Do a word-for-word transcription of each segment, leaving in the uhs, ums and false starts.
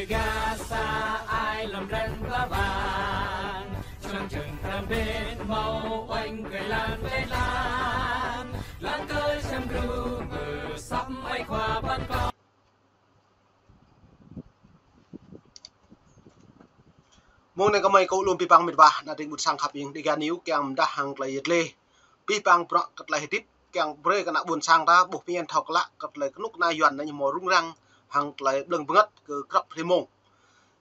Gasa ai lăm răng ba bang, čang čang tram bên mâo oanh kơi lan kơi lan, lan kơi sem gru mơ săm ai khua ban kơ. Mông anai kơmơi kơ lŏm pih pang met wa, ană tring ƀuôn sang khăp ing, Dega News kiăng mdah hăng tơlơi yet lê. Pih pang bruă kơ tơlơi hơdip, kiăng brơi kơ ană ƀuôn sang ta ƀuh pơñen thâo klă kơ tơlơi kơnuk kơna Yuan anai ñu hmâo rŭng răng hăng tơlơi blơ̆ng bơngăt kơ krăp hrơi mông.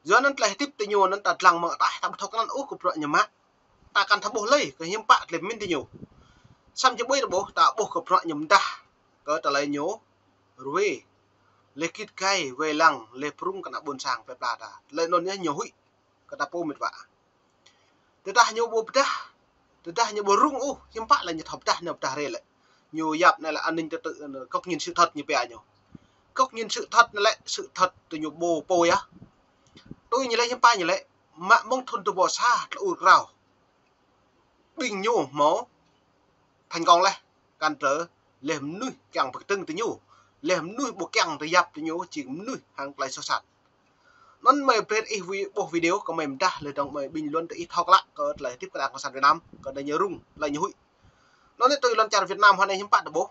Yua anŭn tơlơi hơdip tơ ñu anŭn ta dlăng mơ̆ng ataih ta ƀu thâo kơnăn ôh kơ bruă ñu mă. Ta kăn thâo ƀuh lơi kơ hiư̆m pă tơlơi pơmĭn tơ ñu. Samơ̆ či ƀuh ta ƀuh, ta ƀuh kơ bruă ñu mdah kơ tơlơi ñu ruai. Lĕ git gai wai lăng, lĕ prŭng kơ ană ƀuôn sang plơi pla ta. Tơlơi anŭn yơh ñu huĭ kơ ta pô met wa. Tơdah ñu ƀu pơdah, tơdah ñu ƀu rŭng ôh, hiư̆m pă lĕ ñu thâo pơdah, ñu pơdah rai lĕ. Ñu yap anai lĕ an ninh trật tự, góc nhìn sự thật ñu pia ñu. Góc nhìn sự thật anai lĕ, sự thật tơ ñu ƀu pô yơh. Tui ñu lĕ hiư̆m pă ñu lĕ, mă mơ̆ng thŭn dua ƀâo sa tơl ur krao. Ƀing ñu hmâo thành công leh, kăn tơlơi lĕ mơnuih kiăng pơkơdơ̆ng tơ ñu, lĕ mơnuih ƀu kiăng tơ yap tơ ñu, jing mơnuih hăng tơlơi soh sat. Anŭn mơi brơi ih ƀuh video kơmơi mdah, lĕ dong mơi bình luận tơ ih thâo klă kơ tơlơi hơdip kơ Đảng Cộng sản Việt Nam, kơ anai ñu rŭng, tơlơi ñu huĭ. Anŭn tui lŏn čar Việt Nam hơnai hiư̆m pă ta ƀuh.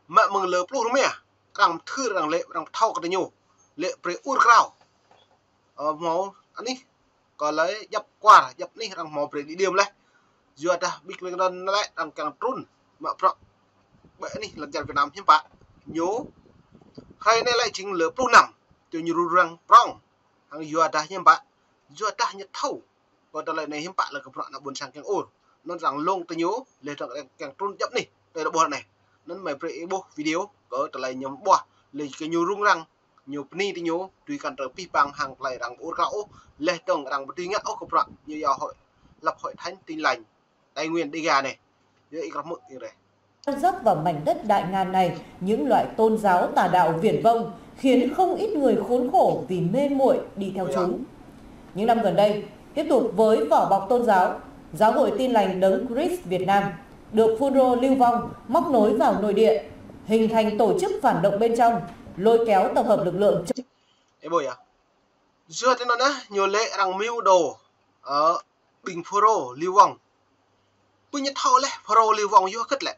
Mă mơ̆ng lơ pluh rơma, arăng mơthưr, arăng lĕ, arăng thâo kơ tơ ñu, lĕ brơi ur krao. Ơ, hmâo anih kơ lĕ djăp kwar, djăp anih arăng hmâo brơi đi điểm leh. Yua dah ƀing lĕ anŭn lĕ arăng kiăng trŭn mă bruă ƀơi anih lŏn čar Việt Nam hiư̆m pă. Ñu hrơi anai lĕ jing lơ pluh năm, tơ ñu rŭng răng prŏng. Hăng yua dah hiư̆m pă, yua dah ñu thâo kơ tơlơi anai hiư̆m pă lĕ kơ bruă ană ƀuôn sang kiăng ur. Anŭn arăng lông tơ ñu, lĕ dong arăng kiăng trŭn djăp anih, tơ lơ ƀuh anai. Anŭn mơi brơi ih ƀuh video kơ tơlơi ñu ƀuh, lĕ kơ ñu rŭng răng, ñu bơni tơ ñu, tui kăn tơlơi pih pang hăng tơlơi arăng ur krao ôh, lĕ dong arăng ƀu dưi ngă ôh kơ bruă ñu yua hội, lập hội thánh Tin Lành Tây Nguyên Dega anai. Yua ih krăp hmư̆ ih reh. Dốc vào mảnh đất Đại Ngàn này, những loại tôn giáo tà đạo viển vông khiến không ít người khốn khổ vì mê muội đi theo chúng. Những năm gần đây, tiếp tục với vỏ bọc tôn giáo, Giáo hội Tin Lành Đấng Christ Việt Nam được Fulro lưu vong móc nối vào nội địa, hình thành tổ chức phản động bên trong, lôi kéo tập hợp lực lượng. Ih ƀuh yơh. Yua tơ anŭn yơh, ñu lĕ arăng mưu đồ, ơ, ƀing Fulro lưu vong. Ƀu ñu thâo lĕ Fulro lưu vong yua hơget lĕ.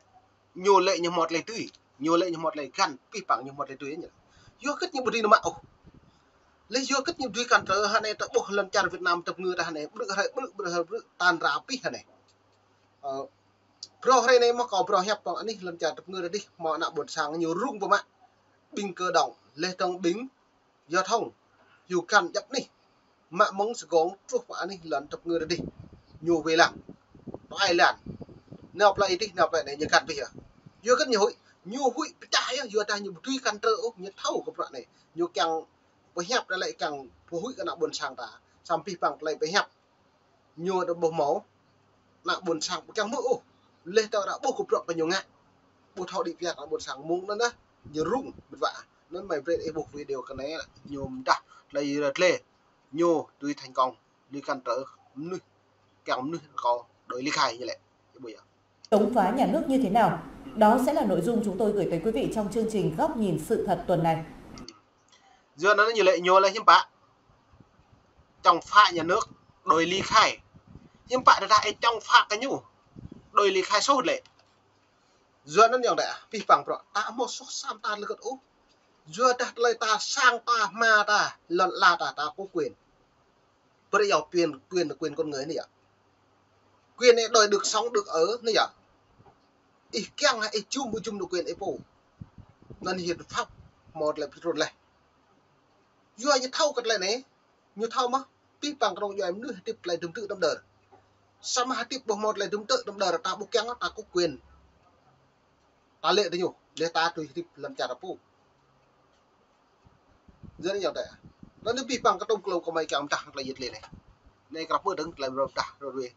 Ñu lĕ ñu hmâo tơlơi tui, ñu lĕ ñu hmâo tơlơi găn, pih pang ñu hmâo tơlơi tui ñu. Yua hơget ñu ƀu dưi nao mă ôh. Lĕ yua hơget ñu ƀu dưi kăn tơ hơnai ta ƀuh lŏn čar Việt Nam tơpơngư ta hơnai, brư̆ hrơi brư̆, brư̆ hrơi brư̆, tan ra pih hơnai. Ơ, bruă hrơi anai mơ̆ kâo bruă hiăp păng anih lŏn čar tơpơngư ta dih, hmâo ană ƀuôn sang ñu rŭng pơmă. Ƀing kơ dong, lĕ dong ƀing giao thông, hyu găn djăp anih. Mă mơ̆ng Sài Gòn truh pơ anih lŏn tơpơngư ta dih. Ñu wai lăng. Pơ Ai Lan. Nao plơi dih, nao plơi anai ñu găn pih yơh. Yua hơget ñu huĭ, ñu huĭ pơčah yơh, yua dah ñu ƀu dưi kăn tơ ôh, ñu thâo kơ bruă anai. Ñu kiăng pơhiăp anai lĕ kiăng pơhuĭ kơ ană ƀuôn sang ta. Samơ̆ pih pang tơlơi pơhiăp. Ñu dah ƀu hmâo ană ƀuôn sang ƀu kiăng hmư̆ ôh. Lĕ tơ arăng ƀuh kơ bruă kơ ñu ngă. Ƀu thâo đĭ pioh ană ƀuôn sang mơ̆ng anŭn yơh. Ñu rŭng met wa. Anŭn mơi brơi ih ƀuh video kơ anai, ñu mdah tơlơi rơt lĕ. Ñu tui thành công, tui kăn tơ mơnuih, kiăng mơnuih kơ đuaĭ ly khai ñu lĕ. Ih ƀuh yơh. Chống phá nhà nước như thế nào? Đó sẽ là nội dung chúng tôi gửi tới quý vị trong chương trình Góc nhìn sự thật tuần này. Yua anŭn ñu lĕ, ñu lĕ hiư̆m pă chống phá nhà nước, đuaĭ ly khai. Hiư̆m pă tơdah ih chống phá kơ ñu, đuaĭ ly khai soh lĕ. Yua anŭn yơh dêh, pih pang bruă, ta hmâo soh sat ta lơkơt ôh. Yua dah tơlơi ta sang ta hma ta, lŏn ala ta, ta có quyền. Brơi yơh quyền, quyền là quyền con người anai yơh. Quyền để đòi được sống, được ở anai yơh. Ih kiăng hă ih jum, ƀu jum được quyền ih pô. Anŭn hiến pháp hmâo tơlơi pơtrun leh. Yua ñu thâo kơ tơlơi anai, ñu thâo mơ̆, pih pang kơnơ̆ng djuai mơnuih hơdip tơlơi dŭm tơ̆ tơm đơr. Samơ̆ hơdip ƀu hmâo tơlơi dŭm tơ̆ tơm đơr, ta ƀu kiăng, ta có quyền. Ta lĕ tơ ñu, lĕ ta tui hơdip lăm čar ta pô. Yua anŭn yơh dêh. Anŭn pih pang kơtŭm klâo kơmơi kiăng mdah tơlơi yet lê anai. Anai krăp mơ̆ dơ̆ng tơlơi mrâo mdah rơwe.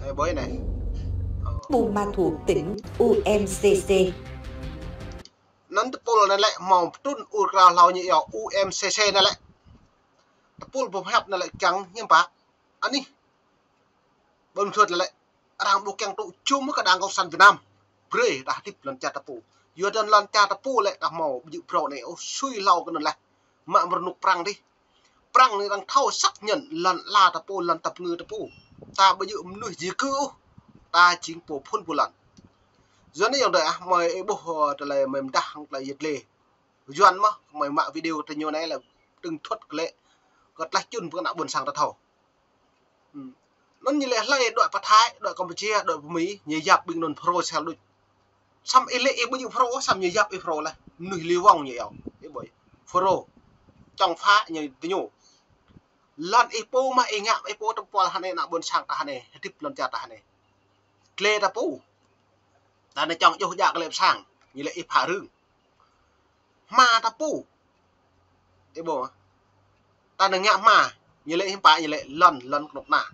Anai ƀơi anai. Buôn Ma Thuột, tỉnh U M C C. Anŭn tơpul anai lĕ hmâo pơtrun ur krao hlâo ñu yơh U M C C anai lĕ. Tơpul pơhiăp anai lĕ kiăng hiư̆m pă. Anih. Ƀôn Thuột anai lĕ. Arăng ƀu kiăng tŭ jum kơ đảng cộng sản Việt Nam. Brơi ta hơdip lŏn čar ta pô. Yua anŭn lŏn čar ta pô lĕ ta hmâo ƀu djơ̆ phrâo anai ôh, sui hlâo kơ anŭn laih. Mă mơrơnŭk Prăng dih. Prăng anai arăng thâo xác nhận lŏn ala ta pô, lŏn tơpơngư ta pô. Ta ƀu djơ̆ mơnuih di cư ôh. Ta jing pô phŭn pô lŏn. Yua anŭn ayŏng adơi ah, mơi ih ƀuh, ơ, tơlơi mơi mơdah hăng tơlơi yet lê. Yuan mơ̆, mơi mă video tơ ñu anai lĕ tưng thuăt kơ lĕ kơ tlaih čun pơ ană ƀôn sang ta thâo. Anŭn ñu lĕ hlơi đuaĭ pơ Thái, đuaĭ Campuchia, đuaĭ pơ Mi, ñu yap ƀing anŭn phrâo sel đôč. Samơ̆ ih lĕ ih ƀu djơ̆ phrâo, samơ̆ ñu yap ih phrâo laih. Mơnuih li wong ñu yơh. Ih ƀuh. Phrâo. Čŏng phă ñu tơ ñu. Lŏn ih pô mơ̆ ih ngă ih pô tơpul hơnai ană ƀôn sang ta hơnai, hơdip lŏn čar ta hơnai. Tlê ta pô. Ta anai čŏng djuh djă kơ lĕ pơ sang, ñu lĕ ih phă rưng. Hma ta pô. Ih ƀuh. Ta anai ngă hma, ñu lĕ hiư̆m pă ñu lĕ lŏn, lŏn kơnuk kơna.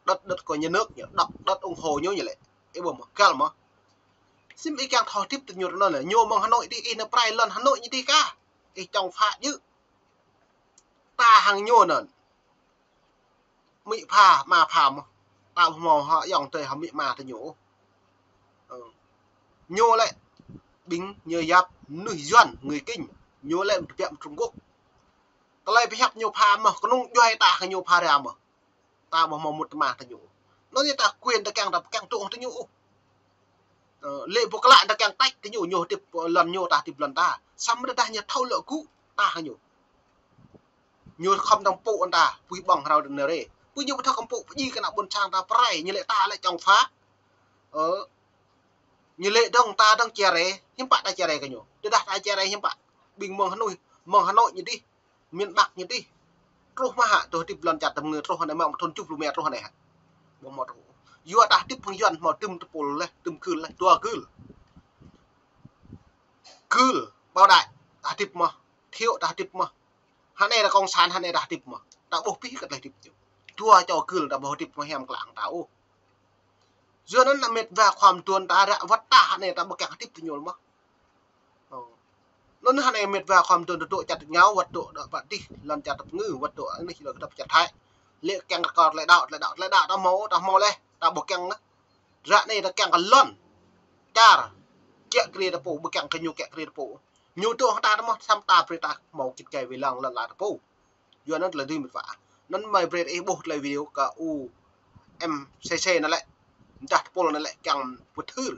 Đất, đất của nhà nước, ñu đŏk đất ủng hộ ñu, ñu lĕ. Ih ƀuh mơ̆, găl mơ̆. Sim ih kiăng thâo hơdip tơ ñu anŭn lĕ, ñu mơ̆ng Hà Nội dih, ih anai pơrai lŏn Hà Nội ñu dih kah. Ih čŏng phă djơ̆. Ta hăng ñu anŭn. Amĭ pha, ama pha mơ̆. Ta ƀu hmâo hŏ ayŏng adơi hăng amĭ ama tơ ñu. Ơ. Ñu lĕ ƀing ñu yap mơnuih Yuan, người Kinh. Ñu lĕ tơbiă mơ̆ng Trung Quốc. Tơlơi pơhiăp ñu pha mơ̆, kơnung djuai ta hăng ñu pha ra mơ̆. Ta ƀu hmâo mŭt tơma tơ ñu. Anŭn yơh ta quyền ta kiăng ta kiăng tŭ tơ ñu. Ơ, lĕ ƀu klă ta kiăng tač tơ ñu, ñu hơdip lŏn ñu, ta hơdip lŏn ta. Samơ̆ tơdah ñu thâo lŏ gŭ ta hăng ñu. Ñu khŏm dŏng pŭ ta, pui ƀơ̆ng hrâo dơ̆ng nơ̆ rê. Pui ñu ƀu thâo khŏm pŭ pơjing kơ ană ƀôn sang ta pơrai, ñu lĕ ta lĕ čŏng phă. Ơ, ñu lĕ dŏng ta dŏng chia rẽ, hiư̆m pă ta chia rẽ kơ ñu. Tơdah ta chia rẽ hiư̆m pă. Ƀing mơ̆ng Hà Nội, mơ̆ng Hà Nội ñu dih. Miền Bắc ñu dih. Truh mơ̆ hă, truh hơdip lŏn čar tơpơngư truh anai mơ̆ng thun tơjuh pluh mĕt truh anai hă. Ƀu hmâo truh. Yua ta hơdip hăng Yuan hmâo tơm tơpul laih, tơm gưl laih, dua gưl. Gưl, Bảo Đại, ta hơdip mơ̆, Thiệu ta hơdip mơ̆. Hơnai ta cộng sản, hơnai ta hơdip mơ̆. Ta ƀuh pih kơ tơlơi hơdip ñu. Dua čô gưl ta ƀu hơdip mơ̆ hiam klă hăng ta ôh. Yua anŭn ană mĕt wa khua mơtuan ta ră wơ̆t ta hơnai ta ƀu kiăng hơdip tơ ñu mơ̆. Ơ. Anŭn hơnai mĕt wa khua mơtuan tơdŏ čar tač rơngiao, wơ̆t dŏ đa pă dih, lŏn čar tơpơngư, wơ̆t dŏ anih lŏn čar Thái. Lĕ kiăng rơkâo tơlơi đaŏ, tơlơi đaŏ, tơlơi đaŏ ta hmâo, ta hmâo laih, ta ƀu kiăng laih. Ră anai ta kiăng kơ lŏn čar kiă kriê ta pô, ƀu kiăng kơ ñu kiă kriê ta pô. Ñu dŏ hăng ta ta mơ̆, samơ̆ ta brơi ta hmâo git gai wai lăng lŏn ala ta pô. Yua anŭn tơlơi dưi mĕt wa. Anŭn mơi brơi ih ƀuh tơlơi video kơ U M C C anŭn lĕ. Mơdah tơpul anŭn lĕ kiăng pơthưr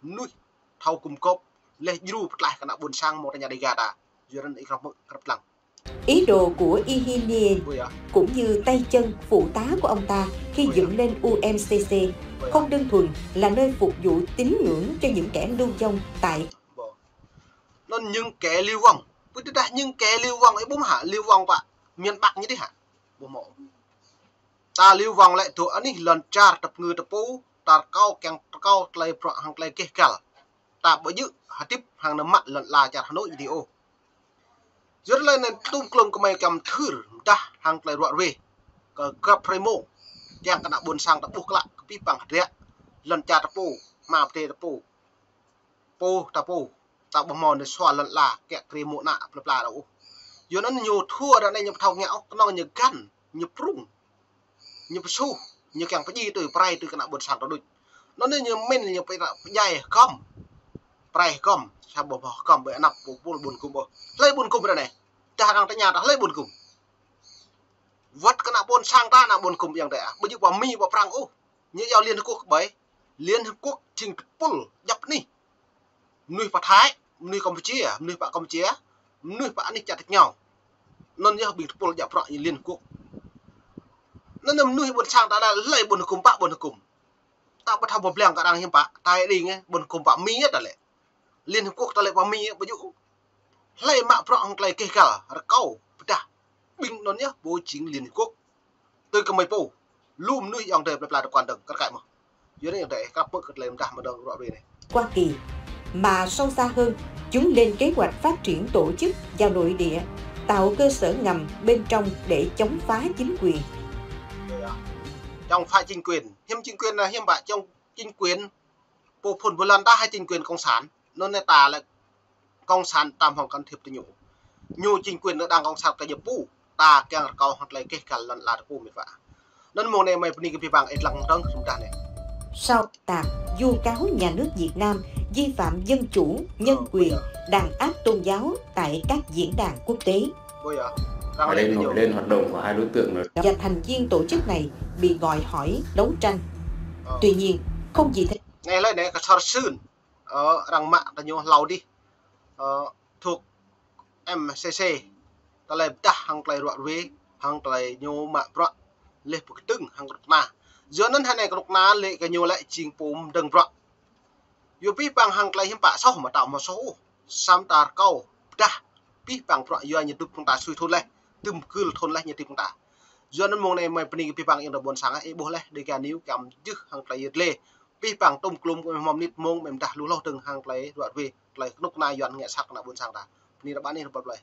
mơnuih thâo gum gôp laih djru pơtlaih kơ ană ƀôn sang mơ̆ng tơña Dega ta. Yua anŭn ih krăp mơ̆ krăp lăng. Ý đồ của Y Hi Nie Ui da. Cũng như tay chân, phụ tá của ông ta khi Ui da. Dựng nên U M C C Ui da. Không đơn thuần là nơi phục vụ tín ngưỡng cho những kẻ lưu vong tại Ƀuh. Anŭn những kẻ lưu vong. Ƀu tơdah những kẻ lưu vong, ih ƀuh hă, lưu vong pă miền Bắc ñu dih hă. Ƀu hmâo. Ta lưu vong lĕ dŏ anih lŏn čar tơpơngư ta pô, ta rơkâo kiăng rơkâo tơlơi bruă hăng tơlơi gêh găl. Ta ƀu djơ̆ hơdip hăng nao mă lŏn ala čar Hà Nội dih ôh. Yua tơlơi anŭn tŭm klŏm kơ mơi kiăng thưr mơdah hăng tơlơi ruă ruê. Kơ grăp hrơi mông. Kiăng kơ ană ƀôn sang ta ƀuh klă kơ pih păng hơdră. Lŏn čar ta pô, ama pơdai ta pô. Pô ta pô, ta ƀu hmâo nao sua lŏn ala, kiă kriê mơ̆ng ană plơi pla ta ôh. Yua anŭn ñu thua ră anai ñu ƀu thâo ngă ôh, kơnơ̆ng ñu găn, ñu prŭng. Ñu pơsuh, ñu kiăng pơdjai tui, pơrai tui kơ ană ƀôn sang ta đôč. Anŭn ñu mĭn ñu pơrai pơdjai hơgŏm. Pơrai hơgŏm, sa ƀuh hơgŏm ƀơi anăp pô pul ƀôn gŭm ôh. Hlơi ƀôn gŭm ră anai. Tơdah arăng tơña ta hlơi ƀôn gŭm. Wơ̆t kơ ană ƀôn sang ta ană ƀôn gŭm ayŏng adơi ah. Ƀu djơ̆ pơ Mi pơ Prăng ôh. Ñu iâu Liên Hợp Quốc ƀơi. Liên Hợp Quốc jing tơpul djăp anih. Mơnuih pơ Thái, mơnuih Campuchia, mơnuih pơ Campuchia, mơnuih pơ anih čar tač rơngiao. Anŭn yơh ƀing tơpul djăp bruă Liên Hợp Quốc. Anŭn mơnuih ƀôn sang ta lĕ hlơi ƀôn gŭm pă ƀôn gŭm. Ta ƀu thâo pơblang kơ arăng hiư̆m pă, ta ih đing ƀôn gŭm pă Mi ta lĕ. Liên Hợp Quốc ta lĕ pơ Mi ƀu djơ̆. Hlơi mă bruă hăng tơlơi gêh găl, rơkâo, pơdah. Ƀing anŭn yơh, pô jing Liên Hợp Quốc. Tui kơ mơi pô. Lu mơnuih ayŏng adơi plơi pla ta kơnơ̆ng, kar kaĭ mơ̆. Yua anŭn ayŏng adơi, krăp mơ̆ kơ tơlơi mơdah mơdơ̆ng ruă ruê anai. Hoa Kỳ, mà sâu xa hơn, chúng lên kế hoạch phát triển tổ chức vào nội địa, tạo cơ sở ngầm bên trong để chống phá chính quyền. Chống phá chính quyền. Hiư̆m chính quyền anai, hiư̆m pă chống chính quyền. Pô phŭn pô lŏn ta hă chính quyền cộng sản. Anŭn anai ta lĕ cộng sản ta hmâo can thiệp tơ ñu. Ñu chính quyền anŭn đang cộng sản kơ ñu pô. Ta kiăng rơkâo hăng tơlơi gêh găl lŏn ala ta pô mĕt wa. Anŭn mông anai mơi bơni kơ pih păng ih lăng dơ̆ng sum dah anai. Sao tạp vu cáo nhà nước Việt Nam vi phạm dân chủ, nhân quyền, đàn áp tôn giáo tại các diễn đàn quốc tế. Và đây nổi lên hoạt động của hai đối tượng là Và thành viên tổ chức này bị gọi hỏi đấu tranh. Tuy nhiên, không vì thế Anai lĕ anai kơ sar sưn. Ơ, arăng mă tơ ñu hlâo dih. Ơ, thuộc M C C. Tơlơi pơdah hăng tơlơi ruă ruê, hăng tơlơi ñu mă bruă. Leh pơkơdơ̆ng hăng kơnuk kơna. Yua anŭn hơnai kơnuk kơna lĕ kơ ñu lĕ jing pô mơdơ̆ng bruă. Yua pih pang hăng tơlơi hiam pă soh mă tao mă soh ôh. Sam tar kâo pơdah pih pang bruă yua ñu tŭp hăng ta sui thun leh. Tơm kưl thun leh ñu tŭp hăng ta. Yua anŭn mông anai mơi bơni kơ pih pang ayŏng adơi ƀôn sang, ih ƀuh leh, đê kơ anai kăm jưh hăng tơlơi yơt lê. Pih pang tŭm klum kơ mơi hmâo mơnit mông mơi mơdah lu hloh dơ̆ng hăng tơlơi ruă ruê, tơlơi kơnuk kơna Yuan ngă sat kơ ană ƀôn sang ta. Bơni ră ƀă anih rơbat plơi.